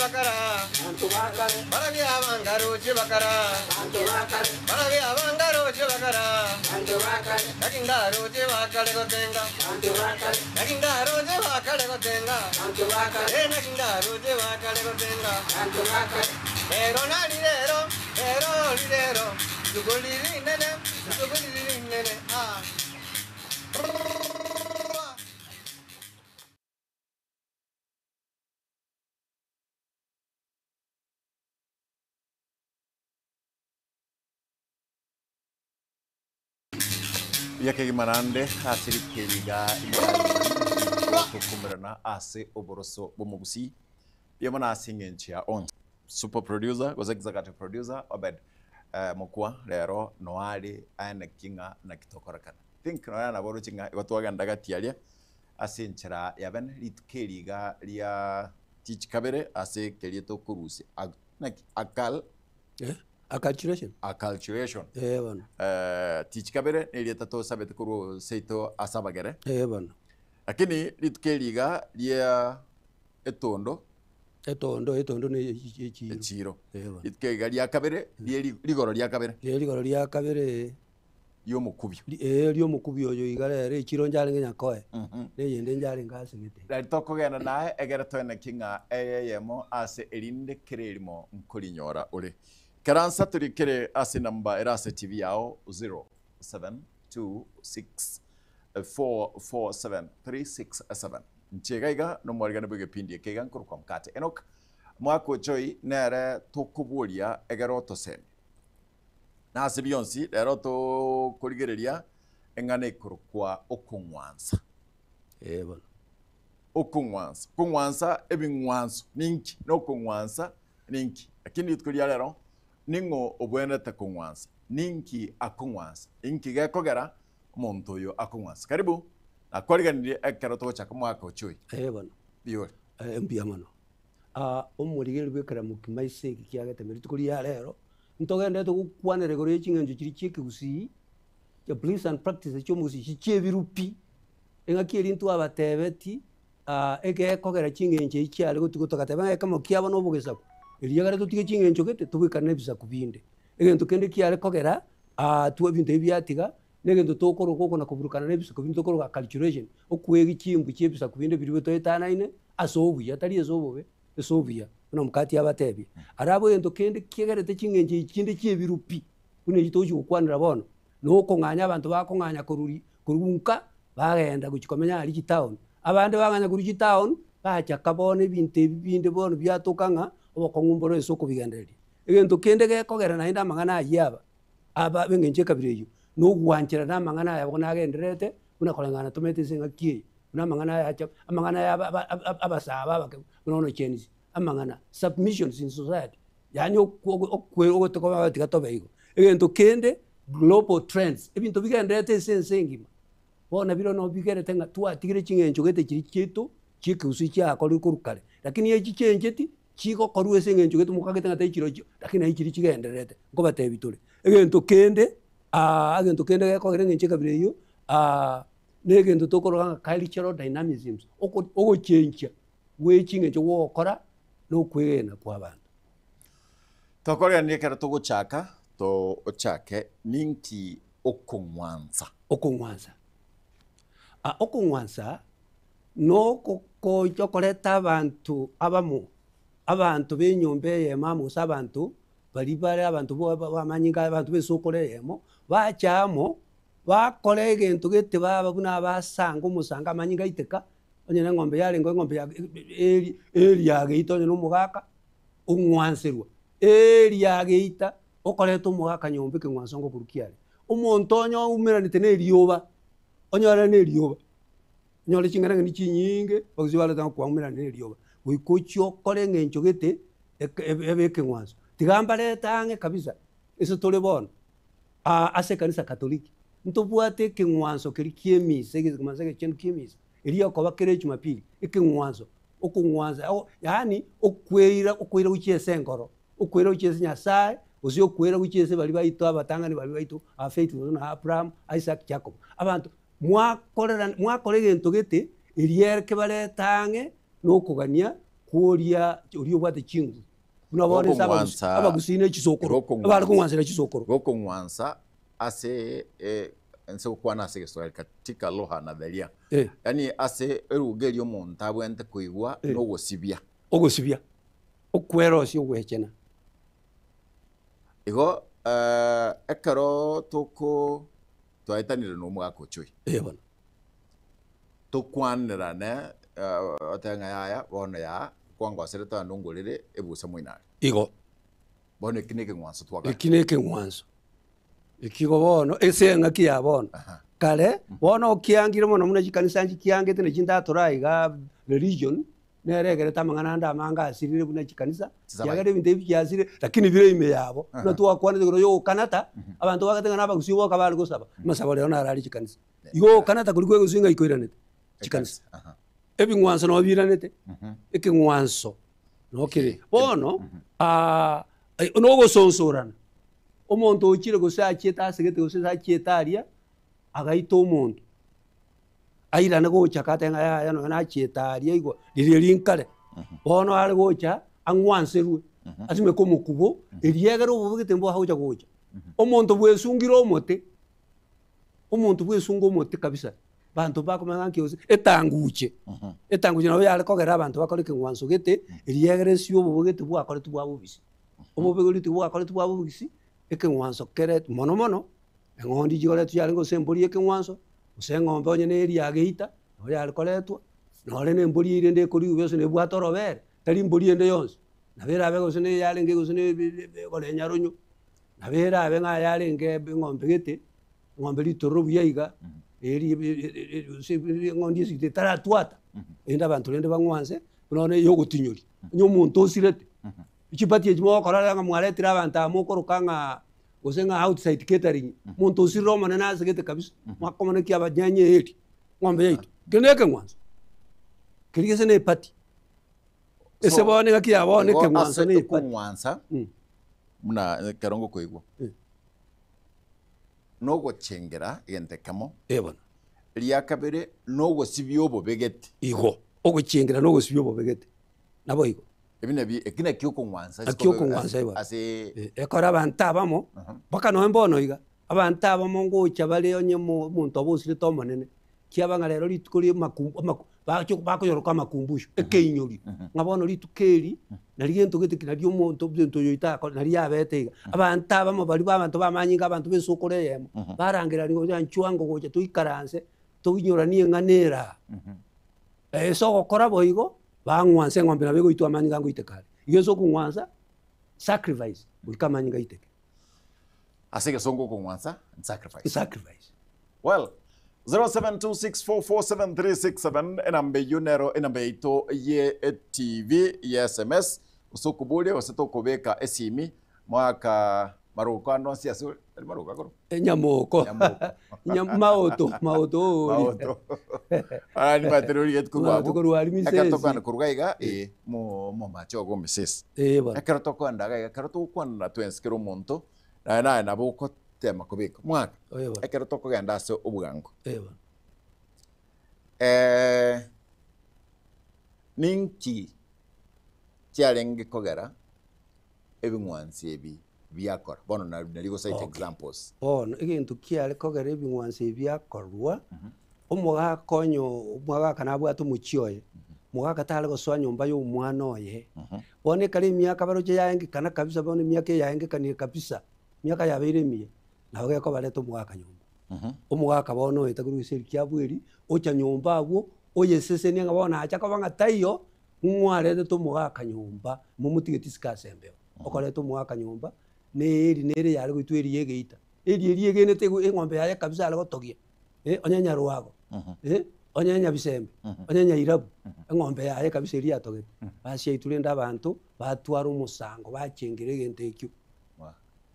bakara, Barabie abangaroche bakara, Barabie abangaroche bakara, Naki ndaroche bakare gotenga, Naki ndaroche bakare gotenga, Eh, naki ndaroche bakare gotenga. Rero nari rero, rero rirero, rituko riri rinene, rituko riri rinene, ah. Buya kegima naende ase rituko eri iga riarenge tokomerana ase oboroso bw'omogusii buya mono ase eng'encho ya onsi. Super producer gose executive producer Obed Mokua rero noare aeneki ng'a naki tokorekana. Think nonya nabo oroche ng'a igo twagenda gati aria ase enchera ya bene rituko eri iga ria tich kabere ase keria tokorusia naki akal Acculturation. Acculturation. Ee bono. Tich kabere nerieta tosabete korwa seito ase abagere. Ee bono. Lakini rituko eri iga ria etondo. Etondo, etondo ne echiro. Echiro. Ee bono. Rituko iga ria kabere, rie rigoro ria kabere. Rie rigoro ria kabere. Ri'omokubio. Ee, ri'omokubio oyo iga rero echiro njarenge nyakoe, na eyende njarenge ase gete. Riaria tokogenda naye, egere toeneki ng'a eye eyemo ase erinde kera erimo nkorinyora ore. Keransa torikere ase enamba ere ase TV yao 0726447367. Inche iga iga nomwarigani bw'egepindi eke iga nkorokwa Mkate Enock. Mwaka ochoyi nere tokoboria egere otosemie. Na ase bionsi rero tokorigereria eng'ana ekorokwa okong'wansa. Ee bono. Okong'wansa. Kong'wansa ebing'wanso ninki? Na okong'wansa ninki? Lakini rituko ria rero ning'o obwenerete kong'wansa? Ninki akong'wansa? Inki gekogera omonto oyo akong'wansa? Karibu nakwariganirie ekero togochaka omwaka ochi oyo. Ee bono. Mbuya ore. Ee mbuya mono. Omorigereria bw'ekeramo kimaisa eke kiagetemire rituko ria rero, Ntogenderete gokwanera igoro ye ching'encho chiria chi'ekegusii, chia beliefs and practices chi'omogusii echi chi'ebiru pi, eng'aki eria ntwabatebetie egekogera ching'encho echi chiare gotigwa togateba ng'a ekemo kiabo na obogesaku, erio ekero totige ching'encho gete tobwekane na ebisaku binde. Egento kende kiare kogera twa ebinto ebi biatiga, na egento tokoroka oko na koburukana na ebisaku binde tokoroka acculturation, okoegia chimbu chia ebisaku binde biria toetanaine ase obuya tari ase obobe. Ase obuya, buna omokati abatebie. Arabwo egento kende kiagerete ching'encho echi chinde chi'ebiru pi, buna echi togochia gokwanera bono, na okong'anya abanto bakong'anya korwa ri korwa nka, bagenda gochia komenya aria chitown. Abande bang'anya korwa chitown, bachaka bono ebinto ebi binde bono biatoka ng'a obokong'u mboro ase okobigendereria. Egento kende gekogera naende amang'ana ayio aba, aba beng'encho ekabira eyio, na ogwancherana amang'ana aya bono nagendererete, buna koreng'ana tomanyete ase eng'aki eye. Buna amang'ana aya acha, amang'ana aya aba aba abasaa babake buna bono Gen Z, amang'ana, submissions in society, yaani okwo okwe ogotokoba tiga tobe igo. Egento kende, global trends, ebinto bigendererete ase ense engima, bono bire nabo bigerete ng'a twatigire ching'encho gete chiria chiaito, chiekegusii chiakorire korwa kare, lakini echi chencheti, chigokorwa ase eng'encho gete mokagete ng'a tari chirochio, lakini naye chiria chigendererete, nkobatebi tore. Egento kende, egento kende gekogera eng'encho ekabira eyio. Negento tokoroka ng'a cultural dynamisms, oko ogochenchia gwe ching'encho gwogokora na okwegena kwa abanto. Tokoregania ekero togochaka, tochake ninki okong'wansa? Okong'wansa. Ah, okong'wansa nokokocha okoreta abanto abamo, abanto ba enyomba eyemo amo gose abanto baria bare abanto bo bamanyinga abanto ba esokoro eyemo, bacha amo. Bakora egento gete baba buna abasanga omosango amanyinga aiteka, onye na eng'ombe yarenge eng'ombe ya eeri eeri yageita onye na omogaka, ong'wanserwa, eeri yageita, okoreta omogaka nyomba ekeng'wanso ngokorwa kiare. Omonto onye oumeranete na erioba, onyore na erioba, onyore ching'enang'eni chinyinge, gose barete ng'a kwaumerana na erioba, goika ochie okore eng'encho gete, eke ebe ekeng'wanso. Tiga mbarete ang'e kabisa, ase tore bono. Aa ase ekanisa Katoliki ntobwate ekeng'wanso keria ki'emisa, ekeng'wanso egechenu ki'emisa, erio ekoba kera ejumapili, ekeng'wanso, okong'wansa o yaani okweira okweira gochia ase enkoro, okweira gochia ase Nyasaye, gose okweira gochia ase baria baito abatang'ani baria baito our faith buna Abraham, Isaac, Jacob. Abanto mwakorera mwakora egento gete, erio ere kebarete ang'e na okogania. Kworia oria obwate chinguru. Buna bono ase abagusi, Gokong'wansa- abagusii ne chisokoro, Gokong'wansa. abare kong'wansera chisokoro. Gokong'wansa ase eh, nse gokwana ase egeswahili katika lugha nadharia. Eh. Yaani ase eruga eria omonto abwenerete koigwa Eh. na ogosibia. Ogosibia, okwerosia ogwechena. Igo ekero toko twaetanire na omogaka ochoe. Eh bono. Tokwanerane otebe ng'a yaya bono yaa kwangoserete naende ongorere ebusa moino are. Igo. Bono eki na ekeng'wanso twagania. Eki na ekeng'wanso. Eki igo bono ase eng'aki ya bono. Kare, bono okiangire mono buna chikanisa nchikiangete na chintatora igaa religion, nere egerete amang'ana ande amange asirire buna chikanisa, ekiagera ebinto ebi biasirire, lakini bire ime yabo. Buna twakwanete igoro ya ogokanata, abanto bagete ng'a nabagusii boka bare gosaba, amasabo rero naro are chikanisa. Igo ogokanata koria kwa egusii ng'ai koiranete? Chikanisa. Ebing'wanso nabo biiranete, ekeng'wanso nabo kere. Bono, nogosonsorana, omonto ochire gose achiete asegete gose achiete aria, agaita omonto. Airane gocha akateba ng'a yaya nonya nachiete aria igo riria rinkare, bono are gocha ang'wanserwe, asimeke omokubo, eriegere obobe gete mboa gocha gocha. Omonto bwesungire omote, omonto bwesunga omote kabisa, banto mbakomanya ng'a nki gose etanguche, etanguche nabo yare kogera abanto bakore ekeng'wanso gete, eriegere ense ya obobe gete bwakoretwe bwa bobisi. Obobe gete bwakoretwe bwa bobisi, ekeng'wanso kere mono mono. Eng'ondi chigoretwa chiarenge gose embori y'ekeng'wanso, gose eng'ombe onye na eria geita, nabo yare koretwa, nore na embori eywo rende ekoriigwa gose nebwate orobere, tari mbori ende yonsi. Nabo erabe gose na eyarenge gose na egora enyaronyo, nabo erabe ng'a yarenge eng'ombe gete, eng'ombe ritororo buya iga, eri gose eng'ondi esigete etaratwata, erinde abanto rende bang'wanse, buna bono eya ogotinyoria, onye omonto osirete, chibati echi mogokora rero ng'a mwaretire abanto aba mokoroka ng'a. Gose ng'a outside catering, omonto osirire omonene asegete kabisa, mwakomana ki abanyenye eeri, ng'ombe yaito, ekio na ekeng'wanso, keria gese na eparty. Ase So, bono engaki ya bono igo ekeng'wanso ase na eparty. okong'wansa Mm. buna ekero ngokoigwa Mm. nogochengera egento ekemo, Eh bono. ria kabere nogosibia obobegete. Igo, ogochengera na ogosibia obobegete, naboigo. Ebi nabio, eki nakio okong'wansa ase Nakio okong'wansa igo. ase Eh, ekero abanto abamo, mpaka nonya mbono iga, abanto abamo ngocha bare onye mo omonto obo osirete omonene, kiaba ng'a rero rituko ria amaku amaku bache bakoyoroka amakumbusho, ekeinyorio, ng'a bono rituko eri, nari gento gete ki nari omonto omonto oyo oito akore nari yabete iga. Abanto abamo baria ba abanto bamanyinga abanto ba esokoro eyemo, barangeraniwa gocha nchwo ango gocha toikaranse, toinyoranie eng'ana ere aa. Ase ogokora boigo, Bang'wansa eng'ombe nabo egoitwa amanyinga ngoiteka are. Igo ase okong'wansa, sacrifice, goika amanyinga aiteke. Ase egesongo okong'wansa ni sacrifice. Sacrifice. Well, 0726447367 enamba eyio nero enamba yaito ye TV ye SMS gose okoboria gose tokobeka esimi mwaka maroko ande onsi ase ore tari maroko akoro Enyamoko. Nyamoko. Nya- maoto, maoto ori. Maoto. Ara nibatire origeti korwa Maoto abwo. korwa aria Ekero misesi. tokogenda korwa iga, eh, mo- momache ogo misesi. Eh, bono. Ekero tokogenda iga iga, ekero togokwanera twensi kera omonto, naye naye nabo ogotema kobeka omwaka. Eh, bono. Ekero tokogenda ase obwango. Eh, bono. Eh, ninki kiarenge kogera ebing'wanso ebi biakora? Bono na- nari gosaita Okay. examples. Bono egento kiare kogera ebing'wanso ebi biakorwa, omogaka onye omogaka nabwate omochie oye, omogaka tare gosoa nyomba ya omwana oye, bono ekare emiaka baroche yaengekana kabisa bono emiaka eye yaengekanire kabisa, emiaka yabeire emiya, nabo gekobareta omogaka nyomba. Omogaka bono oete korwa egeseri kia bweri, ocha nyomba abwo, oyesesenia ng'a bono acha koba ng'a taiyo, ng'waretete omogaka nyomba, momotigeti isiko ase embeo. Okoreta omogaka nyomba, na eeri nere yare goitwa eeri ya egeita. Eeri eria egenete ego eng'ombe yaye kabisa are gotogia, eh, onye nyarwago, eh, onye nyabisembe, onye nyairabu, eng'ombe yaye kabisa eria yatogete. Basi yaitwa rende abanto, batwara omosango bachengera egento ekio.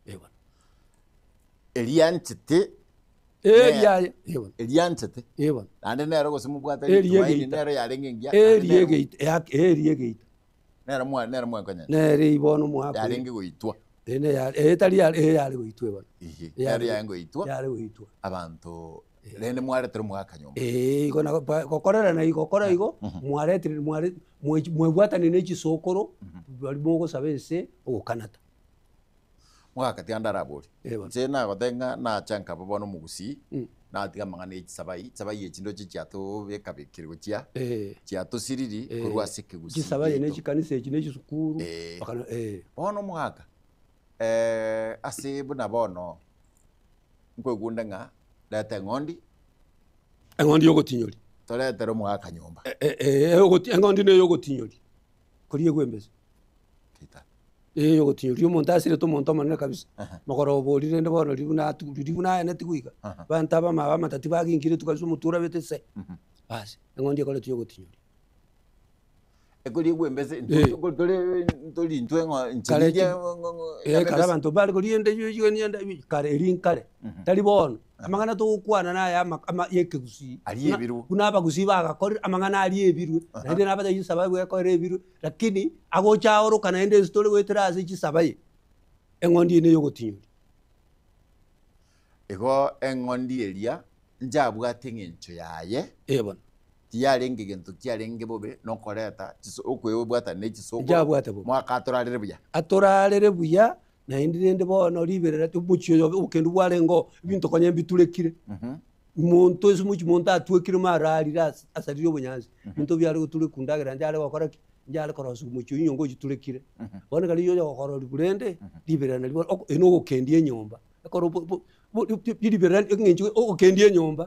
Eh bono. Erianchete Eeri yaye, eh bono. Erianchete. Eh bono. Naende nero gose mobwate Eeri ritumaini egeita. nero yarenge engiya. Eeri naende nero- egeita, eak- eeri egeita. Nero mwa nero mwankonyete. Nere bono omwaka oyo. Yarenge goitwa. Eh, ne ya- eh, tari yare eh, yare goitwa bono. Ehe, Yare nero yarenge goitwa. Yare goitwa. Abanto. Rende mwaretire omogaka nyomba. Ee, igo na ba- gokorerana igo gokora igo, mwaretire mware mwe- mwebwatani na echisokoro, baria mogosaba ense ogokanata. Mogaka tiga ndarabori. Eh, bono. Inche nagotebia ng'a nacha nkaba bono omogusii, natiga amang'ana ya chisabai, chisabai echi ndoche chiatobekabekire gochia, Eh. chiatosiriri Eh, korwa ase ekegusii Chisabai ne giaito. chikanisa echi na echisukuru, Eh. bakana eh. Bono omogaka, ase buna bono nkoigunda ng'a reta eng'ondi. Eng'ondi yogotinyori. Toretere omogaka nyomba. Eng'ondi neye yogotinyori, koriegwa embese. Kita. Eye yogotinyori, omonto asirete omonto omonene kabisa, mogoroba oria rende bono riria buna atu riria buna aeneti goika, abanto abamabo amatati baginkiretwe kabisa omotwe orabete se, basi eng'ondi ekoretwe yogotinyori. Ekoriegwa embese, Eh. tore ntori intwe ng'o inche Kare riria chi- ng'o- Eh, kare abanto mbare koria ende kare eri nkare, tari bono. Amang'ana togokwana naya ama ama ya ekegusii. Aria Buna ebirwe. buna abagusii bagakorire amang'ana aria ebirwe, naende nabate chisababu ekorera ebirwe, lakini agocha aoroka naende ense tore goetera ase chisabaye, eng'ondi eye neyogotinyoria. Igo eng'ondi eria njabwate eng'encho yaye. Eh bono. Tiyarenge gento kiarenge bobe nokoreta chiso okwebwatana ne chisokoro, Njabwate bobe. mwaka atorarere buya. Atorarere buya, naende rende bono riberera omochie oyo obokendu bwarenge oo, ebinto konya mbiturekire, monto ase omochie monto atwekire mara arire ase asarire obonyansi, ebinto biare goturekwa ndagera nchare gokora ki? Nchare korosiwa omochie oywo nyonga ochiturekire. Bono ekero riria onya gokororiwa rende, riberera nario bono oko eri na ogokendia enyomba, ekero bo bo bo riberera eng'encho ogokendia enyomba,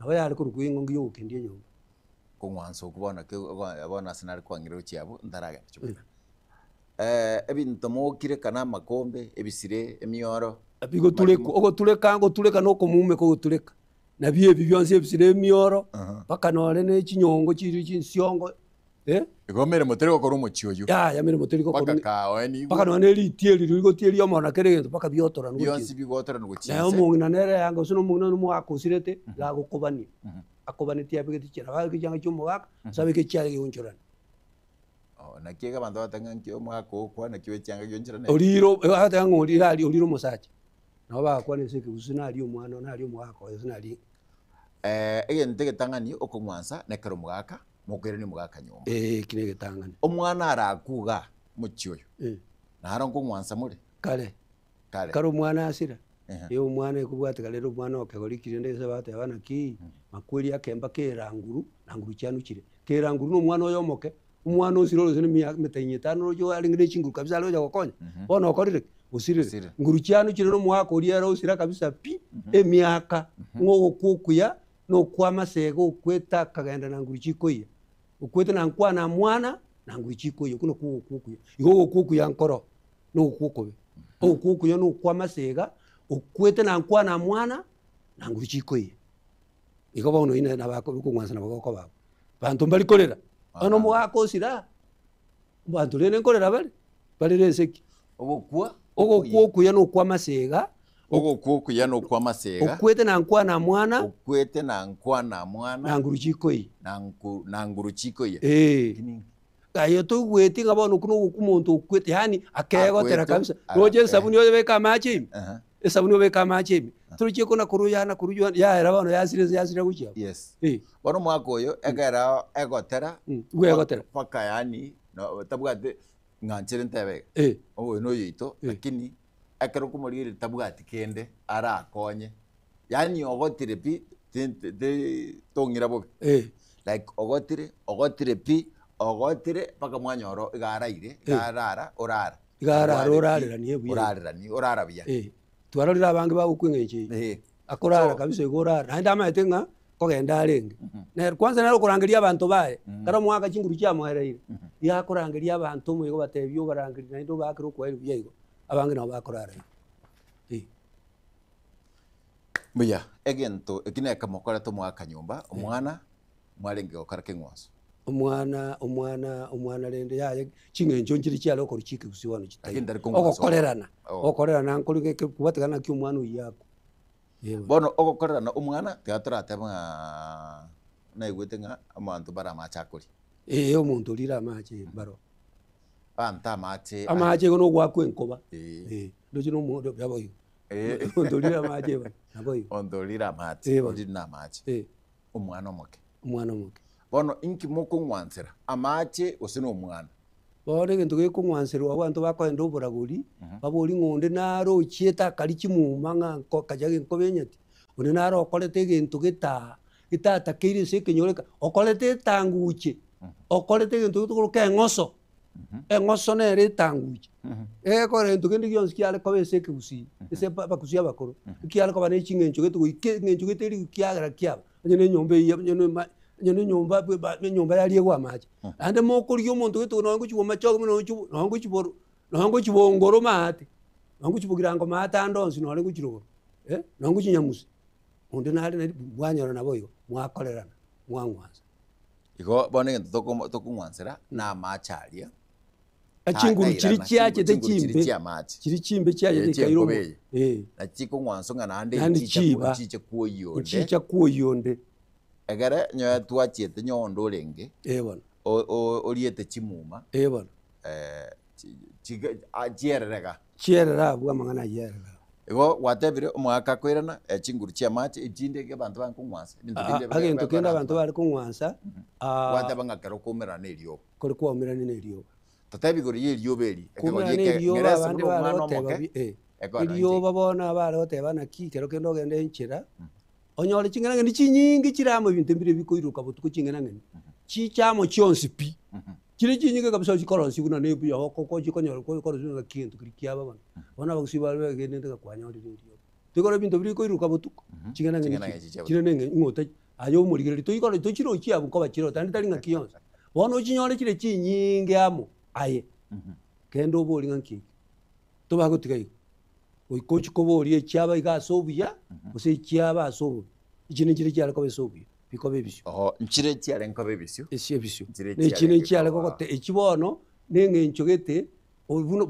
nabo yare korokwa eng'ongi ya ogokendia enyomba. Kong'wansa okwo bono ki bono ase nare kwang'ira gochia abwo ntaragenda chikura. Ebinto mogokire kana amakombe, ebisire, emioro, Bigoturekwa, ogotureka ngotureka na okomumeka ogotureka, nabio ebi bionsi ebisire emioro, mpaka nore ne chinyongo chiria chinsiongo eh. Igo emeremo teri gokora omochie oyio. Yaya emeremo teri gokora Mpaka kaoenigwe. mpaka nonye ne ritie eri rigotie ria omoro na kera egento mpaka biotorana gochia Bionsi bigotorana gochia Naye inse. omong'ina nere yanga gose na omong'ina omogaka osirete, iga agokobania, akobanetie abegete chianga, nabo abeke chianga chia omogaka, gose abeke chiaye geonchorane. Oh, naki iga abanto bagoteba ng'a nki omogaka okwa naki ochianga gionchorane. Orire bagoteba ng'a orire aria orire omosacha, nabo bagakwana ase ekegusii naria omwana one naria omogaka oye gose naria. Egento egetang'ani okong'wansa nekero omogaka mokoirania omogaka nyomba. Ee, eki negetang'ani. Omwana arakwe igaa omochie oyo, Eh. naro nkong'wansa more? Kare. Kare. Kare omwana asira, Ehe. ee omwana ekobwatika rero omwana okegori ki rende ase bateba naki, makweri akemba kera nguru, na nguru chianuchire. Kera nguru na omwana oyo omoke, omwana osire ore gose na emiaka emetainyi etano oroche arenge ne chinguru kabisa are gocha gokonya, bono okorire ki? Osirire. Osirire. Nguru chianuchire na omwaka oria ere osira kabisa pi, emiaka, ng'a ogokwa okuya, na okwa amasege okwete akagenda na nguru chikoiya. Okwete na nkwana mwana, na nguru chikoiya, okwo nakwo ogokwa okuya. Igo ogokwa okuya nkoro, na ogokwa okobe. Ogokwa okuya na okwa amasega, okwete na nkwana mwana, na nguru chikoiya. Igo bono ine nabako okong'wansa nabo gokoba abwo. Banto mbari korera, bono omogaka osira, abanto rende nkorera bare, barere ense ki? Ogokwa Ogokwa okuya na okwa amasega, Ogokwa okuya na okwa amasega. Okwete na nkwana mwana. Okwete na nkwana mwana. Na nguru chikoiya. Na nku na nguru chikoiya. Ee. Aye toigweti ng'a bono okwo nogokwa omonto okwete yaani akegotera Akwete, kabisa. Roche aga- esabuni oyebeke amache ime, Aha. esabuni obeke amache ime, torochie kona korwa oyo ana korwa oyo ana, yaera bono yasira ense yasira gochia abwo. Yes. Eh. Bono omwaka oyo, ekero egotera, Bwegotera. mpaka yaani no tabwati ng'a nchere ntebe iga, Eh. oyo noyoito, Eh. lakini ekero okomorigereria tabwati kende arakonye, yaani ogotire pi, ti- ti- ti tong'ira bobe. Eh. Like ogotire, ogotire pi, ogotire mpaka mwanyora iga araire, iga Eh. arara, orara. Iga arara, Orare pi, orareranie buya. Orareranie, orara buya. Eh. Twarorire abange bagokwa eng'encho eye. Eh. Akorara So- kabisa igo orara, naende amaete ng'a nkogenda arenge. Nere kwanza nere okorangeria abanto baye, ekero omwaka chinguru chiamoereire, iga akorangeria abanto omoigo obatebia obarangerie naende obaakere okwaeri buya igo, abange nabo bakorara igo. Eh. Mbuya, egento eki nekemo okorete omwaka nyomba, omwana mwarenge gokora keng'wanso. Omwana omwana omwana rende yaya ching'encho nchire chiare okorwa chikegusii bono Lakini chitaiyo. tari kong'wanso. Ogokorerana, Oh. ogokorerana nkori geke kobwatekana naki omwana oyio akwa. Eh bono. Bono ogokorerana omwana, tiga toratebe ng'aa naigwete ng'a abanto mbare amache akoria. Eeh omonto orire amache mbaro. Abanto amache Amache igo na ogoakwa enkoba. Eh. Eh, ndoche na omonto yabo igo. Eh. Omonto orire amache bono, nabo igo. Omonto orire amache, Eh, bono. orire na amache. Eh. Omwana omoke. Omwana omoke. Bono inki mokong'wansera, amache gose na omwana? Bono egento gekong'wanserwa abanto bakoenda oboragori, babori ng'a onde naro ochiete akaria chimuma ng'a nko akacha genkoba enyati, onde naro okorete egento getaa getatakeire ase ekenyoro eke, okorete etanguche, okorete egento getokoroka eng'oso, eng'oso nere etanguche, egekora egento kende gionsi kiare koba ase ekegusii, ase abagusii abakoro, ekiare koba ne ching'encho gete goika eng'encho gete eri kiagera kiaba. Onye na enyomba eyio, onye na ema onye na enyomba bwe ba enyomba yariegwa amache. Naende mokorigia omonto gete nonye ngochia bomachoge buna nonye ngochia nonye ngochia boro nonye ngochia bongoro maate, nonye ngochia bogirango maate ande onsi nore ngochia rogoro eh, nonye ngochia nyamusi, onde nare nari mwanyora nabo igo, mwakorerana, mwang'wansa. Igo bono egento toko tokong'wansera na amache aria. Chinguru chiria chiachete Chinguru chiria chimbe, chi'amache. chiria chimbe chiachete Eh, chikaira chi'enkoba omo eye. eh. Na chikong'wanso ng'a naende Naende nchicha chiba. nchiche kwoyia onde. Nchicha kwoyia onde. Ekere nyowe twachiete nyowe onde orenge, Eh bono. o- o- oriete chimuma, Eh bono. eh, chi- chiga ah chiererega. Chierere abwo amang'ana ayio erere abwo. Igo gwatebire omogaka akoirana, chinguru chi'amache, echinde eke abanto bare kong'wansa, ebinto Ah, binde agento kende abanto bare kong'wansa, ah, Gwateba ng'a kero okoumerana na erioba. kore kwaumerani na erioba. Totebi igoro y'erioba eri, ekegori Koumerana na eke, erioba ng'erese abande buna bare omwana goteba omoke, bi eh, ekero inche erioba bono abare goteba naki ekero kende ogende enchera, onyore ching'enang'eni chinyinge chire amo ebinto mbire bikoiroka botuko ching'enang'eni, chiche amo chionsi pi, chire chinyinge kabisa chikorosia buna na ebuya okoko chikonyora korosia buna ng'aki egento keria kiaba bono. Bono abagusii bare begenete ng'a kwanyorire erioba. Toikora ebinto biria bikoiroka botuko, ching'enang'eni Ching'enang'eni chire chiche chire na eng'e ng'a otachi aye omorigereria toikora tochirochie abwo nkoba chire oo naende tari ng'aki yonsi. Bono ochinyore chire chinyinge amo aye, kende oborie ng'a nki eke, tobagotiga igo, goika ochie koboria echiaba iga ase obuya, gose echiaba ase obobe, echi ninchire chiare koba ase obuya, bikoba ebisio. Oho, nchire chiarenge koba ebisio. Ase ebisio. Nchire Na echi chiarenge ninchiare koba- gogote echi bono, na eng'encho gete, buna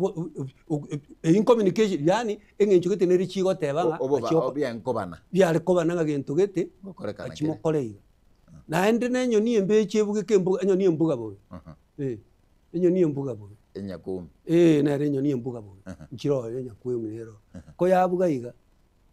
incommunication yaani eng'encho gete nere chigoteba ng'a Oboba achia oko- biankobana. biare kobana ng'a gento gete, Gokorekana achia kere. mokore iga. Naende na enyoni embeche ebuge embuga, enyoni embuga bobe, eh, enyoni embuga bobe. Enyakuumi. Eh, nere enyoni embuga bobe, nchire ororo enyakuumi nere ororo. Ko yabuga iga,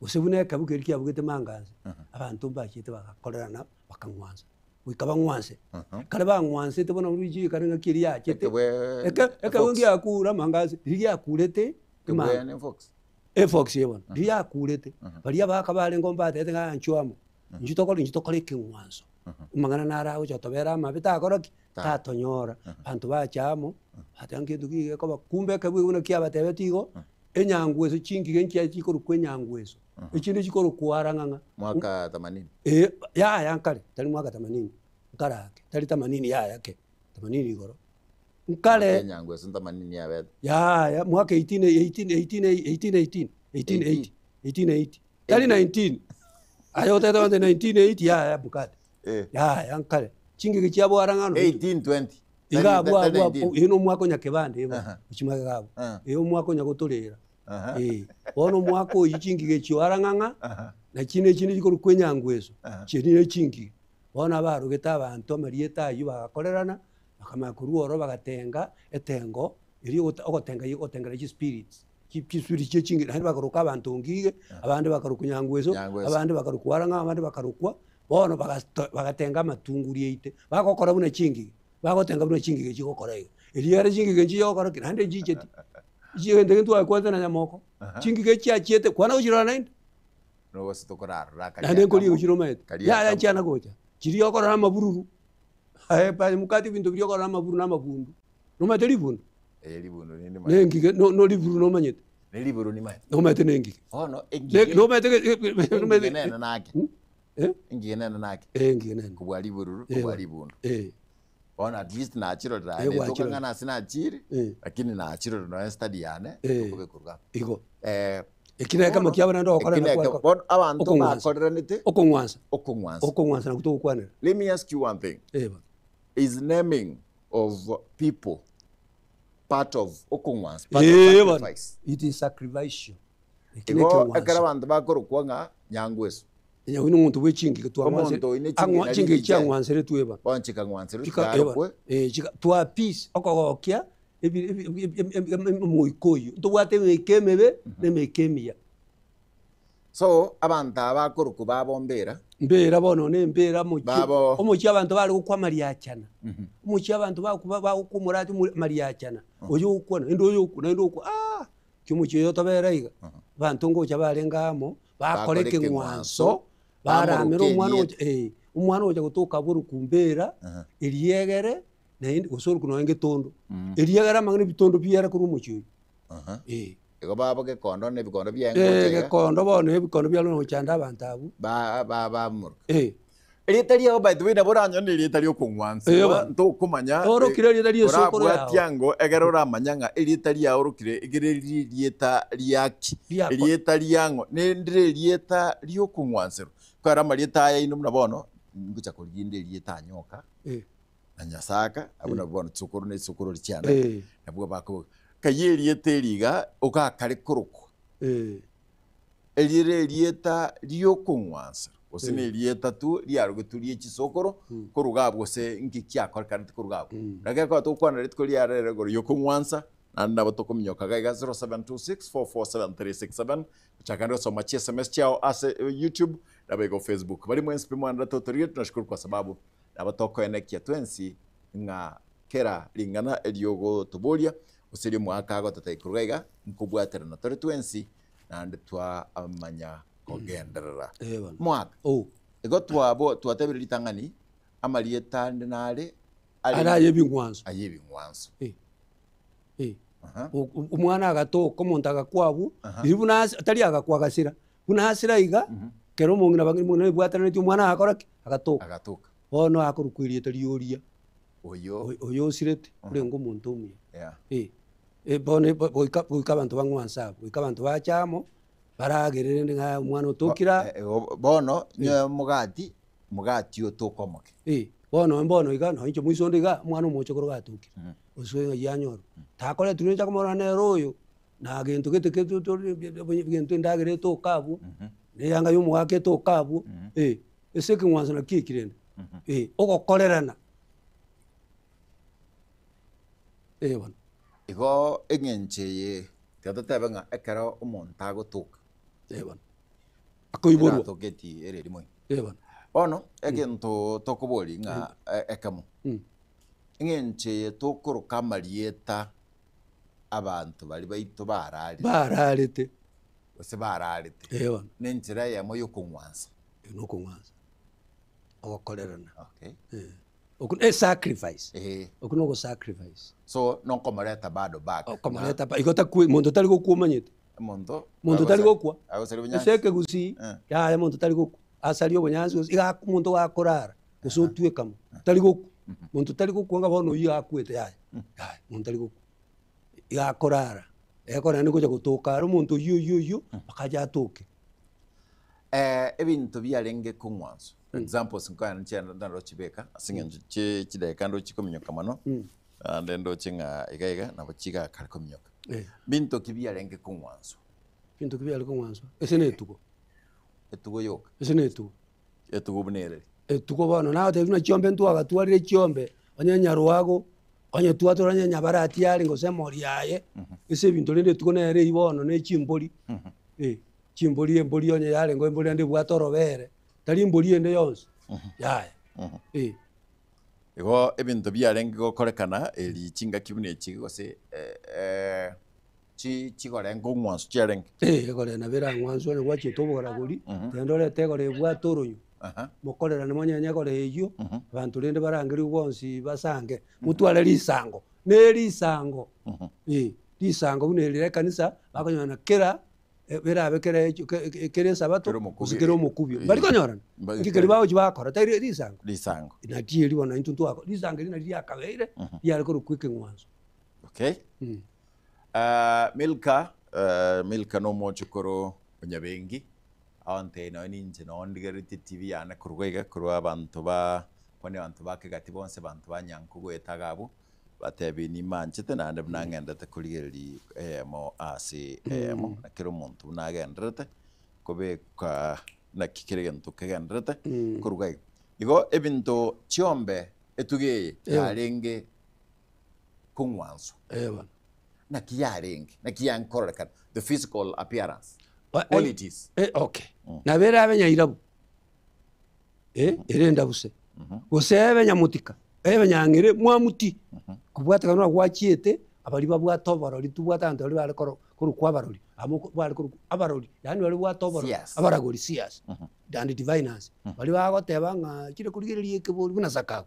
gose buna ekebu keria kiabugete manganse, abanto mbachiete bagakorerana bakang'wansa, goika bang'wanse. Ekero bang'wansete bono richiika kare ng'aki eria yachete, Ekebwe eke ekebwe efox. ngiakure amanganse, riria giakurete, Ekebwe emanga. ne efox. Efox eye bono, riria yakurete, baria abagaka barenge mbatebete ng'a inchuo amo, Inchuo tokore inchuo tokore ekeng'wanso, amang'ana naro agocha gotobera amabe takora ki? Tatonyora. Abanto bacha amo, bateba ngento ki gekoba, kumbe ekebuya buna kiabatebetie igo, enyangweso chingige nchiaye chikorokwa enyangweso, echinde chikorokwa arang'ang'a. Mwaka themanini. Eh, yaya nkare, tari mwaka themanini, nkare ake, tari themanini yaya ke, themanini igoro. Nkare. Enyangweso themanini yabete. Yaya, mwaka eighteen eighteen eighteen eighteen eighteen, eighteen eighty, eighteen eighty. Tari 19 aye otete onde 1980 yaya mukate Eh. yaya nkare chingige chiabo arang'ano 1820. iga abwo Tari abwo abwo 19. eye nomwaka onya kebande igo Aha. ochimage abwo Ah. eye omwaka onya gotorera Aha. eh bono omwaka oywo chingige echio arang'ang'a Aha. na chinde chinde chikorokwa enyangweso Aha. chiria ne chingige bono abarogete abanto amarieta aywo bagakorerana bakamanya korwa ororo bagatenga etengo erio ogotenga ogotengera chispirits. Chisuri chie chingige, naende bakarokwa abanto ngige, abande bakarokwa nyangweso, Nyangweso. abande bakarokwa warang'ao, abande bakarokwa, bono bagasto bagatenga amatunguri aite, bagokora buna chingige, bagotenga buna chingige chigokora iga. Erio ere chingige nchiya gokora ki? Naende nchicheti. Egento ekio ntwakwanete na nyamoko, chingige chiachiete, kwana gochirora naende. Nogose tokorarora karia Naende nkoria akamo, gochira omanyete. karia Yaya akamo. nchiana gocha, chiria okorora amabururu, aye pa mokati ebinto biria okorora amaburu na amabundu. Nomanyete ribunu? Eh, ribunu ninde manyete. Nengige, no no riburu nomanyete. Ne riburu nimanyete. Nomanyete nengige. Bono Ne- engige. Nomanyete ge- ge- Engige nomanyete- nene nake. Hmm? Eh? Engige nene nake. Eh, engige nene. Kobua ribururu, Eh, kobua bono. ribundu. Eh. Bono at least nachirorera Eh, ane gwachirora. toka ng'a nase nachire, Eh. lakini nachirorera nonya study yane, Eh. tokobekorwa amo. Igo. Eh, Eki na ekemo bono, kiabo naende ogokora eki na nakwo ekemo- areko- bono abanto okong'wansa. bakoreranete Okong'wansa. okong'wansa. Okong'wansa nakwo togokwanera. Let me ask you one thing. Eh, bono. Is naming of people part of okong'wansa, part of Eh, bono. sacrifice. It is sacrificial. Eki na Igo ekero ekeng'wanso. abanto bakorokwa ng'a nyangweso, Onye oyo nomonto bwe chingige twang'wanse- Omonto oyo ne chingige ang'wa- nari chingige riche. chiang'wanseretwe bono. bono chikang'wanserwa Chika- eh, chikarokwe, bono. Eh, chika- twa peace, okogokia ebi- ebi- ebi- ebi- ebi- omoika oyio. Ntobwate emeika emebe na emeika emiya. So, abanto aba bakorokwa babo mbera. Mbera bono ne mbera omochie, Babo. omochie abanto bare gokwa amariachana, omochie abanto bagokwa bagokwa omorati omo amariachana, oyo okwa naende oyo okwa naende okwa aah, ki omochie oyo tobera iga, abanto ngocha barenge amo, bakora Bakora ekeng'wanso, ekeng'wanso, baramera bamoroka omwana erieta. ogocha eh, omwana ogocha gotoka aborokwa mbera, eriegere, naende gose orokwa nonye getondo, eriegere amang'ana ebitondo biere korwa omochie oyio, eh. Igo babo gekondo na ebikondo biaye Eh, ngocha iga. gekondo bono ebikondo biare gochanda abanto abwo. Ba ba bamoroka. Eh. Erieta riao by the way nabo oranyore na erieta Eh, riokong'wanserwa bono. ntokomanya Orokire erieta ri'esokoro yao. orabwatia ango egere oramanya ng'a erieta riao orokire egere riri erieta riaki Riakwa. erieta riang'o nendire erieta riokong'wanserwa ekero amarieta aya aino buna bono ngocha korigia inde erieta anyoka Eh. na Nyasaka, abwo nabwo bono chisokoro ne chisokoro chiane, Eh. nabwo bakoboka. Kayia erieta eri iga, ogakare korokwa. Eh. Erire erieta riokong'wansa, gose Eh. na erieta tu riarogetwe rie chisokoro, korwa iga abwo gose nki kiakorekanete korwa iga abwo. Naki ekero togokwana rituko ria rero igoro riokong'wansa, naende nabo tokominyoka iga iga 0726447367, gochaka naende gosoma chi sms chiao ase YouTube, naboigo Facebook. Baria mwensi pi mwanderete otorigereria tunashukuru kwa sababu Nabo tokoenekia twensi ng'a kera ring'ana eriogotoboria, gose eri'omogaka agototebia korwa iga, nkobwaterana tore twensi, naende twamanya kogenderera. Eh, bono. Omogaka, Oh. igo twabo twatebire ritang'ani, amarieta ande nare Are are aye ebing'wanso. ay'ebing'wanso. Eh. Eh. Aha. O- o- Omwana agatoka, omonto agakwa abwo, Aha. riria buna ase tari agakwa agasira, Buna asira iga, kera omong'ina bang'ina ebwatanetie omwana agakora ki? Agatoka. Agatoka. Bono akorokwa erieta rioria Oyo. oyo osirete, orenge omonto omuya. Yeah. Eh, eh, bono bo- goika goika abanto bang'wanse abwo, goika abanto bache amo, baragere rende ng'a omwana otokire aa. Eh, eh, bono nyowe omogati, omogati otoka omoke. Eh, bono mbono iga nonye inche moiso onde iga, omwana omochokoro gatokire, gose ng'ai anyorwa, takoretwa ninche komorora nere oyo. Na gento gete gento endagera etoka abwo, na eyanga ya omogaka etoka abwo, eh, ase ekeng'wanso nakio eki rende, eh, ogokorerana. Eh bono. Igo eng'encho eye tiga totebe ng'a ekero omonto agotoka, Eh bono. Akoiborwa. eratoketi ere erimo iga. Eh bono. Bono, egento tokoboria ng'a ekemo, eng'encho eye tokoroka amarieta abanto baria baito bararire. Bararete. Gose bararete. Ee bono. Na enchera eyemo y'okong'wansa. Eye nokong'wansa, ogokorerana. Okay. Eh, okwo ne sacrifice. Ee. Okwo nogo sacrifice. So, nokomoreta bado back. Okomoreta ba, igo takwe, monto tari gokwa omanyete. Omonto. Monto tari gokwa. Agosaria Ase obonyansi. ekegusii, Eh. yaya monto tari gokwa. Asarie obonyansi gose, iga omonto gakorara, gose otweka mo, tari gokwa. Monto tari gokwa ng'a bono oyio akwete yaya, yaya, monto tari gokwa. Iga akorara, ekero naende gocha gotoka are omonto oyio oyio oyio, mpaka ache atoke. Ebinto biarenge kong'wanswa, for examples nkoyana chiaye narochibeka ase eng'encho chie chidakika ndochi kominyoka mono, naende ndoche ng'a iga iga nabo chigakare kominyoka. Binto ki biarenge kong'wanswa? Binto ki biarenge kong'wanswa? Ase na etugo. Etugo yoka. Ase na etugo. Etugo buna ereri. Etugo bono nagotebi buna chiombe ntwagatwarire chiombe, onye nyarwago, onye twatora onye nyabarati arenge gose emori yaye, ase ebinto rende etugo nere eywo bono ne chimbori, eh, chimbori embori onye yarenge embori naende ebwate orobere, tari embori ende yonsi, yaya, eh. Igo ebinto biarenge gokorekana eri chingaki buna echi gose chi chigore nkong'wansu chiarenge. Eh, egore nabo erang'wansu onye gwachiete oboragori, genda orete egore ebwate oronywa, mokorerane monyenye egore eywo, abanto rende barangerigwe bonsi basange, motware risango, ne risango, eh, risango buna eri ria ekanisa, bakonyorana kera berabe kera echo ke- ke- kera esabato, Kera omokubio, gose kera omokubio, eh, mbari konyorana, mbari nki keria bagochi bakora tari risango? Risango. Naki eri bono intwe twako risango eri nari riakabeire, riare korokwa ekeng'wanso. Okay. Milka, Milka nomochokoro o Nyabengi, agontebia nonya ninche noo ndigereretie TV yane korwa iga korwa abanto ba kwani abanto ba Kegati bonsi abanto ba Nyanko goeta iga abwo, batebia nimanchete naende buna ng'endete korigereria eyemo ase eyemo, na kera omonto buna agendererete kobeka naki kera egento kegendererete korwa iga iga. Igo ebinto chiombe etuga eye yarenge kong'wanswa. Ee bono. Naki yarenge? Naki yankororekana? The physical appearance. Qualities. Eh, okay. Nabo ere abe nyairabu, eh, ere endabuse, gose ebe nyamotika, ebe nyang'ere mwamuti, kobwatekana buna gwachiete, abaria babwate oborori tobwate abanto baria bare koro korokwa abarori, amo ko bare korokwa abarori, yaani baria babwate oborori, Seers. abaragori seers and diviners, baria bagoteba ng'a chire korigereria ekebori buna sakawa,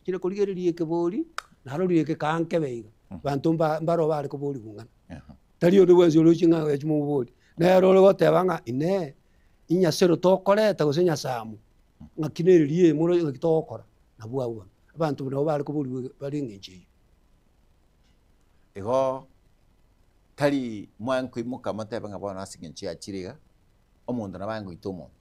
chire korigereria ekebori, narorire eke kaa nkebe iga, banto mba mbaro bare koborigwa ng'ana. Tari onde bwensi oroche ng'a oyochia momobori, nere ore goteba ng'a inee, inyasero tokoreta gose nyasamu, ng'aki nere riaye moroche ng'aki togokora, nabwo abwo bono. Abanto nabo bare koborigwa bare eng'encho eyio. Igo tari mwaye nkoimoka motebe ng'a bono ase eng'encho yachire iga, omonto nabo aye ngoita omonto.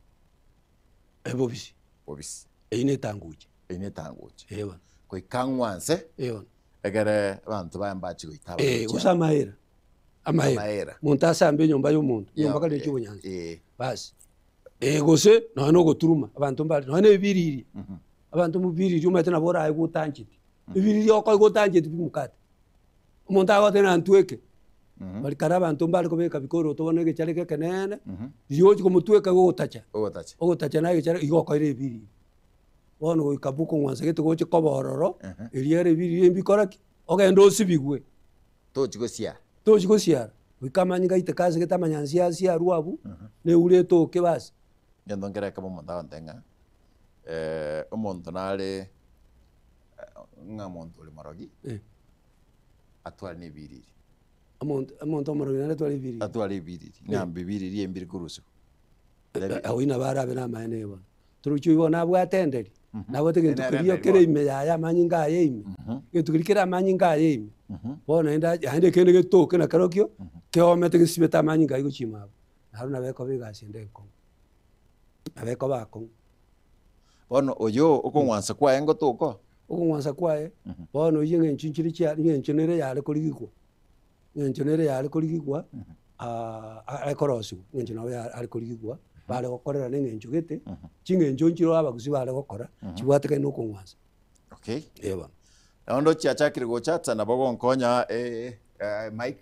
Ebobisi. Bobisi. Eyio na etanguche. Eyio na etanguche. Ee bono. Goika ang'wanse. Ee bono. Ekere abanto baye mbachie goita Ee, abagochi gose amaera. Amaera. Amaera. Omonto asambe enyomba ya omonto, enyomba kare Yeah, chi'obonyansi. eh. Basi. Ee, gose nonya na ogoturuma, abanto mbare, nonya na ebiriria. Abanto mobiriria omanyete nabo oraigwe otancheti. Ebiriria okoigwa otancheti pi mokate. Omonto agoteba ng'a ntweke, bari kare abanto mbare kobeka bikoroto bono egechara eke ekeneene, riria ogochi komotweka igo ogotacha, Ogotacha. ogotacha naye egechara igo okoira ebiriria. Bono goika bokong'wansa gete goche koba ororo, erio ere ebiriria mbikora ki? Ogende osibigwe. Tochi gosiara. Tochi gosiara, goika amanyinga aiteke ase gete amanyansi asiarwe abwo, na eura etoke basi. Egento nkere ekemo omonto agontebia ng'a omonto nare ng'a omonto ore morogi, atware na ebiriri. Omonto omonto omorogi naende atware ebiriri. Atware ebiriri, ng'a ebiriri ebi mbiri korusigwa. Oyio nabo arabe namaene bono. Torochi oyio bono nabwate enderi, nabwate egento Nere keria enderi kere bono. ime yaye amanyinga aye ime, egento keria kere amanyinga aye ime, bono naende ache naende ekende getoke nakerokio, keomete gesibete amanyinga aywo gochia ime abwo, naro nabo ekoba egasi ende enkong'u, nabo ekoba akong'u. Bono oyo okong'wansa kwaye ngotoka? Okong'wansa kwaye, bono oyio eng'encho nchire chia eng'encho nere yare korigigwa, eng'encho nere yare korigigwa ekorosiwa, eng'encho nabo ya are korigigwa, bare gokorerana eng'encho gete, ching'encho nchire abagusii bare gokora, chibwatekane na okong'wansa. Okay. Eeh bono. Nabo ndoche achakire gochacha nabo gonkonya mic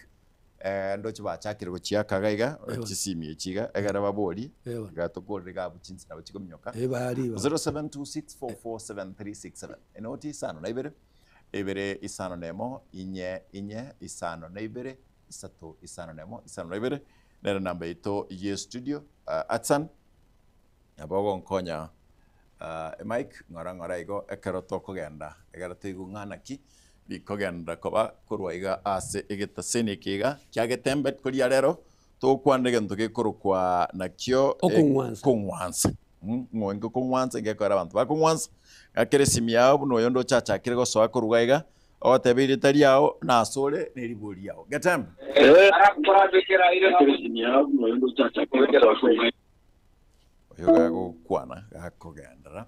ndoche bachakire gochiaka iga iga chisimi echi iga ekero baborie Eeh. iga tokorire iga abwo chinse nabo chikominyoka. Eeh bari iba. 0726447367 enoti isano na ibere ibere isano na emo inye inye isano na ibere isato isano na emo isano na ibere nere namba yaito ye studio Atsan nabo ogonkonya emic ng'ora ng'ora igo ekero tokogenda ekero toigwe ng'a naki bikogenda koba korwa iga ase egetaseni eke iga kia getembe koria rero togokwana egento gekorokwa nakio Okong'wansa. okong'wansa ng'o inki okong'wansa ngekogera abanto bakong'wansa ng'akere esimi yao buna oyonde ochachakire gosoa korwa iga ogoteba erieta riao nasore na eribori riao getembe. Oyo gagokwana gakogenderera,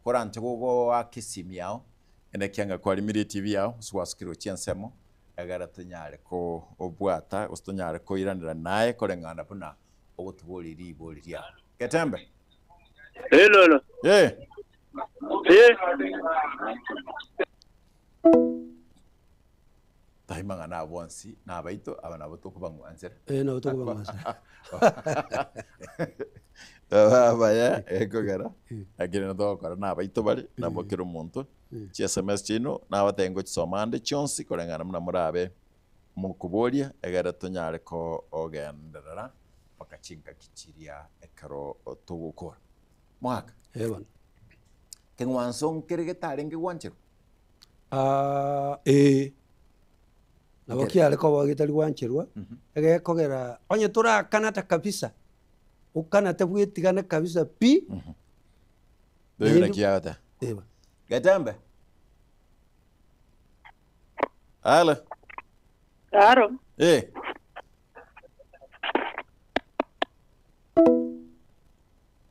koranche gogoaka esimi yao, ene ekiagera kwarimirie etibi yao, gose gwasukire gochia ensemo, egere tonyare kobwata gose tonyare koiranerana naye koreng'ana buna ogotoboria ribori riao. Getembe. Hello. Eh. Eh. Tari mang'ana abo bonsi nabaito, aba nabo tokobang'wansera. Eh, nabo tokobang'wansera. Abaya ekogera lakini notogokora nabaito bare nabo kera omonto chi sms chiaino nabatebie ngochisoma ande chionsi koreng'ana buna morabe mokoboria egere tonyare kogenderera mpaka chingaki chiria ekero togokora. Mogaka, Eh bono. keng'wanso nkere getarenge gwancherwa? Ee, nabo kiare koba getari gwancherwa, egekogera onye torakanata kabisa, okanate bwetigane kabisa pi, Oyo naki agoteba. Eba. Getembe. Halo. Haro. Eh.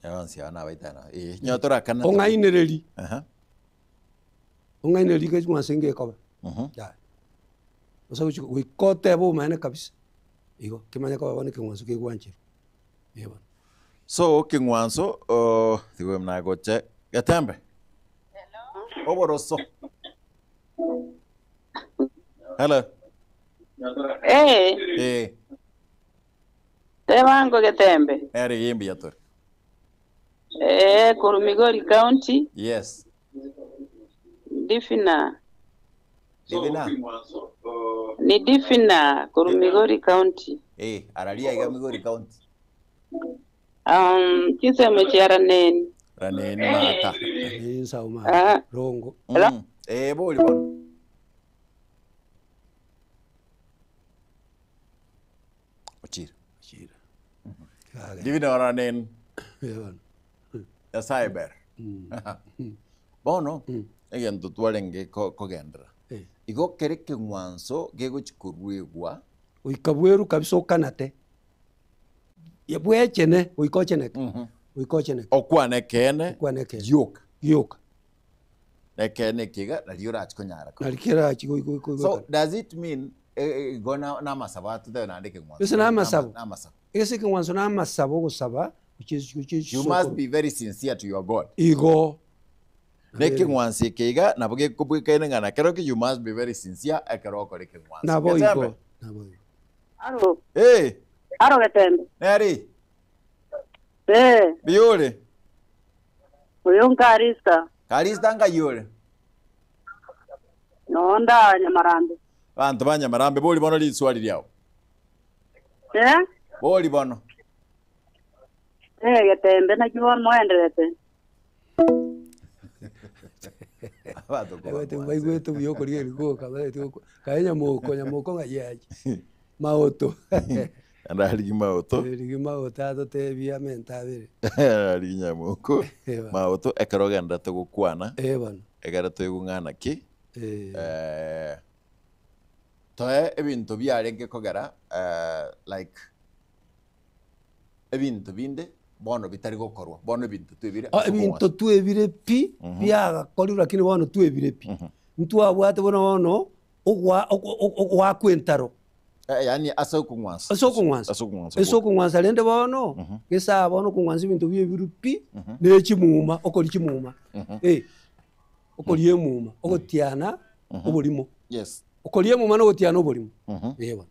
Yonsi aba nabaitana. Eh, nyo torakanate. Ong'ainereri. Aha. Ong'ainererie keng'wanso ngekoba. Yaya. Gose gochi goika otebe omaene kabisa, igo, kimanye koba bono ekeng'wanso kegwancherwa. Eeh bono. So keng'wanso oh, tigo nagoche getembe. Oboroso. Hello. Eh, Eh. Tebango Getembe. Nere iga mbuya tore. Ee, korwa Migori County, Yes. Difina. Divina. Ni Difina korwa Migori County. Eh, araria iga Migori County. Um, chinsemo chia Raneni. Raneni mata. Insa uma Ah. rongo. Hello? Eh, bori bono. Ochira. Chira. Kage. Divina Raneni. Eh, bono. Nyasaye ber. Bono, egento twarenge ko- kogendera. Eh. Igo kere keng'wanso gegochi koruegwa Goika bweru kabisa okanate. Ya bwechene goika ocheneke. Goika ocheneke. okwane ekeene Okwane ekeene. gioka Gioka. ekeene ekiga nario orachi konyara Nari kerachi goika so goika. does it mean eh, eh, igo na- namasabo atotebe naende ekeng'wanso Ase namasabo. namasabo Ase ekeng'wanso na amasabo ogosaba you must be very sincere to your god Igo. na ekeng'wanso eke iga nabo gekobwekaine ng'a nakero ki you must be very sincere ekero okora ekeng'wanso Nabo Getembe? igo. Nabo igo. Aro, Eh, aro Getembe. neri Eh, biyore oyo nkarista. karista ngayore Nonda Nyamarambe. banto ba nyamarambe bori bono riswali riao Eh? bori bono Eh, Getembe nakio moenderete. Abanto koba Ebete mwanse. baigwete buya okoria erikoka baete kae nyamoko nyamoko ng'a yachi maoto Ararigi maoto rigi maoto atotebia amenta abere ararigi nyamoko Eba. maoto ekero ogenderete gokwana eh bono ekero toigung'ana ki eh eh, toe ebinto biarenge kogera eh, like ebinto binde bono bitari gokorwa bono ebinto twebire Ah, ebinto twebire pi biagakorirwe lakini bono twebire pi ntwabwate bono bono ogwa ogwakwa entaro eh, yani ase okong'wansa ase okong'wansa ase okong'wansa ase okong'wansa rende bono gesaa bono okong'wansa ebinto biebiru pi na echimuma okoria chimuma eh okoria emuma ogotiana oborimo yes okoria emuma na ogotiana oborimo eh bono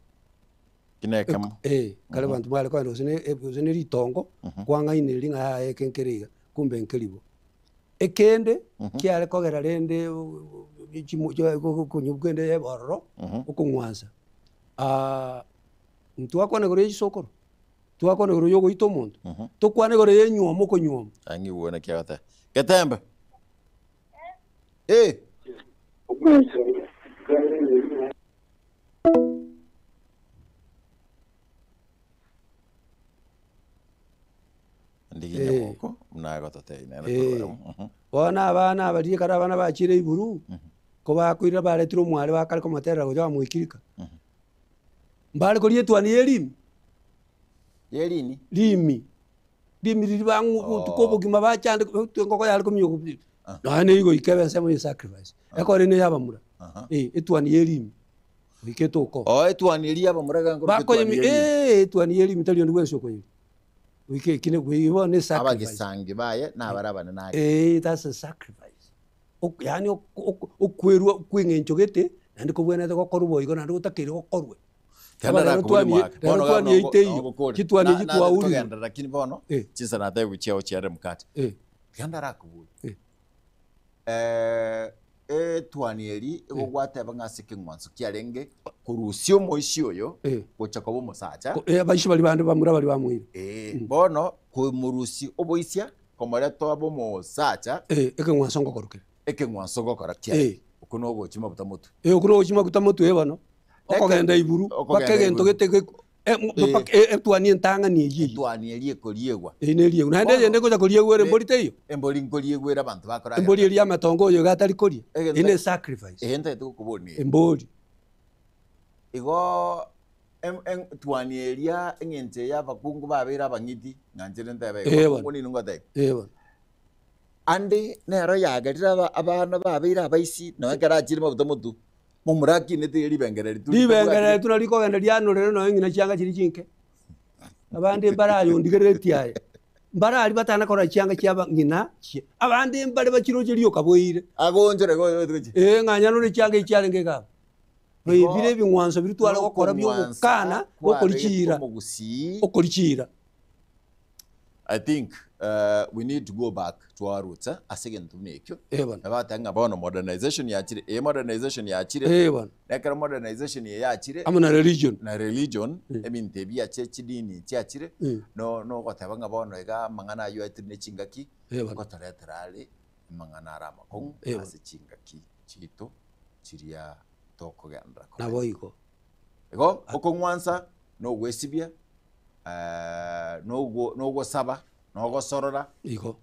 kinekemo Eh, kare bantu mware kogenda gose ne- gose ne ritongo kwang'ainire ring'a yaye eke nkere iga kumbe nkeribo ekende kiare kogera rende konywa kende ebororo okong'wansa Ah, ntwakwana igoro ya chisokoro twakwana igoro ya ogoita omonto tokwana igoro ya enywomo okonywoma ang'iwona kiagoteba getembe eh ndigi Eh. nyamoko mnagototei nere Eh. korwa mhm. Bono abana abaria ekero abana bachire iburu, ko bakoira baretire omware bakare komoterera gocha bamoikirika. Mbare koria etwani ya erimi, Yerini rimi, rimi riria bang'u botuko obogima bachande engoko yare kominyoka buya. Nonya na igoika ebe ensemo ya esacrifice, ekore ne yabamura, eh etwani ya erimi, goika etoko. o etwani eria abamura Bakoyemi eh etwani ya erimi tari onde bwensi okoyeria. Goika ekine goika bono ne sacrifice. abagisangi baye nabarabane nake Eh, that's a sacrifice. Ok- yaani ok- ok- okwerwa kweng'encho gete naende kobwenerete gokorwa boigo naende gotakeire gokorwe. Kenda Rero nakobori twani- mwaka. rero Bono twani gano eite iyo. nogokori. Chitwani Na- echi na- twaurire. togenda lakini bono Eh. chinsa natebiwa chiao chiare mukate Eh, kenda rakobori Eh. eh etwani eri egogwateba ng'a ase ekeng'wanso kiarenge korusia omoisia oyo Eh. gocha koba omosacha ko- eh, abaisi bari bande bamura bari bamoire. Eh, bono komorusia oboisia komoreta abe omosacha Eh, ekeng'wanso ngokorokere. ekeng'wanso gokora kiarenge Eh. okwo nogochia mabuta motwe Eh, okwo nogochia maguta motwe eh bono. Okogenda iburu, Okogenda mpaka egento iburu. gete ge- eh, mpaka eh, etwani entang'ani eyio eyio. etwani eri ekoriegwa Eh, na eriegwa. Naende Bono- eyende ngocha koriegwa ere Ne- embori teiyo. embori nkoriegwa abanto bakora Embori eria amatongo oyo iga atari koria. Egento- Eye ne sacrifice. egento etogokobori Embori. igo em- em- twani eria eng'encho ya abakungu babeire abang'iti ng'anchire ntebe Eh, bono. nini ngoteba Eh, bono. ande nero yagerire aba- abana babeire abaisi noe ekero achire mabuta motu momurakinete ribengereri tu Ribengereri tu narikogenda rianorere nonya ng'ina chianga chiri chinke. Abande mbarayondigereretie aye. Mbarari batana korora chianga chia ng'ina chie. Abande mbare bachiroche rioka boire. agonchore gochi Eh, ng'anya nore chianga echi chiarenge iga abwo. Baibire ebing'wanso biria tware gokora bi'ogokana gokorichiira, Omogusii. okorichiira. I think we need to go back to our roots eh, ase egento buna ekio. Eh bono. Nabateba ng'a bono modernization yachire, ee modernization yachire, Eh bono. na ekero modernization eye yachire, Amo na religion. na religion, ebinto ebi biachire chidini chiachire, no nogoteba ng'a bono iga amang'ana aywo aetire ne chingaki, Eh bono. ngotoretera are amang'ana are amakong'u Eh bono. ase chingaki chiaito chiria tokogenderera komenya. Naboigo. Igo okong'wansa na ogwesibia, na ogosaba, na ogosorora, Igo.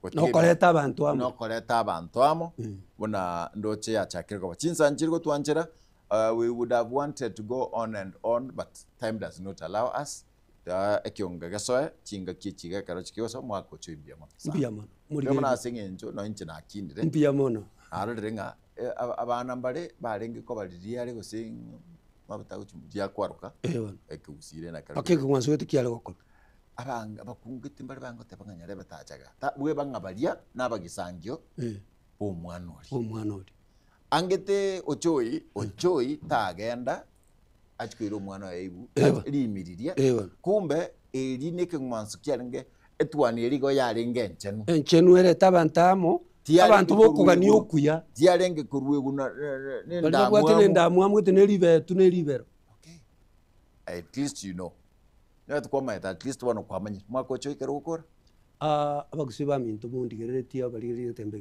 gotiga Na okoreta abanto amo. na okoreta abanto amo, buna ndoche yachakire koba. Chinsa nchiri gotwanchera, we would have wanted to go on and on but time does not allow us. Ekionga gesoe, chingaki echi iga ekero chikigosoa omwaka oche mbuya mono sana. Mbuya mono. Mbuya mono ase eng'encho nonye inche nakindire. Mbuya mono. Narorire ng'a abana mbare barenge koba riria are gose mabuta agochia riria akwaroka, Eh bono. ekegusii rende ekero Mpaka ekeng'wanso gete kiare gokorwa. Abange abakungeti mbare bange goteba ng'a nyarebe tachaga, ta bweba ng'a baria nabagisangio Eh. bomwana oria. Bomwana oria. Angete ochoi, ochoi tagenda achie koira omwana oye ibu, Eh bono. rimi riria, Eh bono. kumbe eri na ekeng'wanso kiarenge etuani eria igo yarenge enchenu. Enchenu erete abanto amo, Tiarenge abanto bokogania koruegwa- okuya. Tiarenge koruegwa na- na- na- Baria babwate nendamwamu. nendamwamu gete ne ribetu ne ribero. Okay. At least you know. Nere tokwamaete at least bono kwamanyire. Omwaka ocha oikere gokora. Abagusii baminto mondigereretie abarigereria egetembe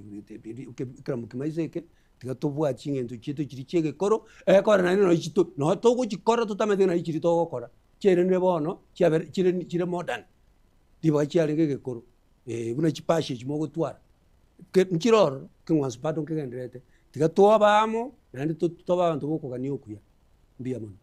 ekeramu kimaiso eke, tiga tobwate ching'encho chiaito chiria chia egekoro, ekore naende nonye chito nonye togochikora totamanyeti ng'a nari chiria togokora, chiarenire bono chiabere chire chire modern, ribaga chiarenge egekoro eh, buna chipasha echi mogotwara, ke nchire ororo, ekeng'wanso bado nkegendererete, tiga tobe amo naende to tobe abanto bokogania okuya, mbuya mono.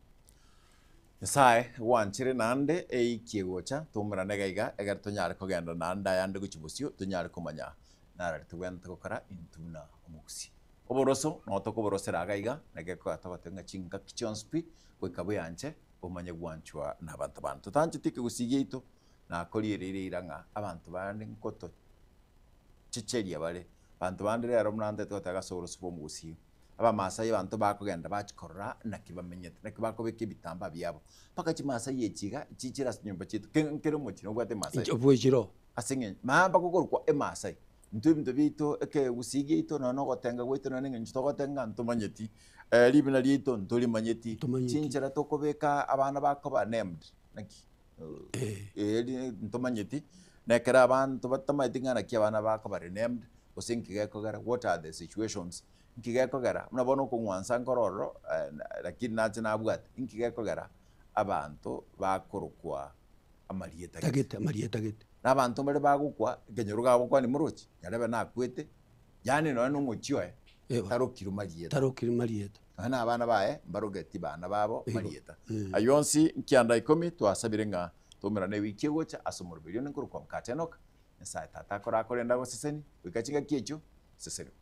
Nyasae gwanchere naende eikie gocha, toumerane iga iga, egere tonyare kogenda naende ayande gochia bosio, tonyare komanya narari tobwenerete gokora intwe buna omogusii. Oboroso nogo tokoborosera iga iga, naki ekoba togoteba ng'a chingaki chionsi pi, goika bweanche, omanye gwanchwa nabanto bande. Totancheti ekegusii giaito, nakorigereire eira ng'a abanto bande nkoto checheria bare, abanto bande rero buna ntagete goteba ase oboroso bwa omogusii, Abamasai abanto bakogenda bachia korora naki bamenyete, naki bakobeka ebitambaa biabo, mpaka chimasai echi iga chichire ase chinyomba chiaito, ke nkere omochie nobwate emasai. Inche bwechire oo. Ase eng'encho mama mpaka okorokwa emasai, intwe ebinto biaito ekegusii giaito nonya na ogotenga gwaito nonya na eng'encho togotenga ntomanyeti, ribina riaito ntorimanyeti, Ntomanyeti. chinchera tokobeka abana bakoba named naki eh ri ntomanyeti, na ekero abanto batamanyeti ng'a naki abana bakoba renamed, gose nki gekogera, what are the situations, nki gekogera, buna bono okong'wansa nkore ororo lakini nache nabwate, nki gekogera abanto bakorokwa amarieta gete. Gete, amarieta gete. Na abanto mbare bagokwa, ekenyoro gagokwa nimorochi, nyarebe nakwete, yaani nonya na omochie oye, Eba. tarokirwe marieta. Tarokirwe marieta. Nonya na abana baye, mbarogeti bana babo Igo. marieta. Ayio onsi nkianda ikomi twasabire ng'a toumerane ewiki egocha ase omoroberio one nkorokwa Mkate Enock, Nyasae Tata akore akorende agoseseni, goika chingaki echio, sesenigwa.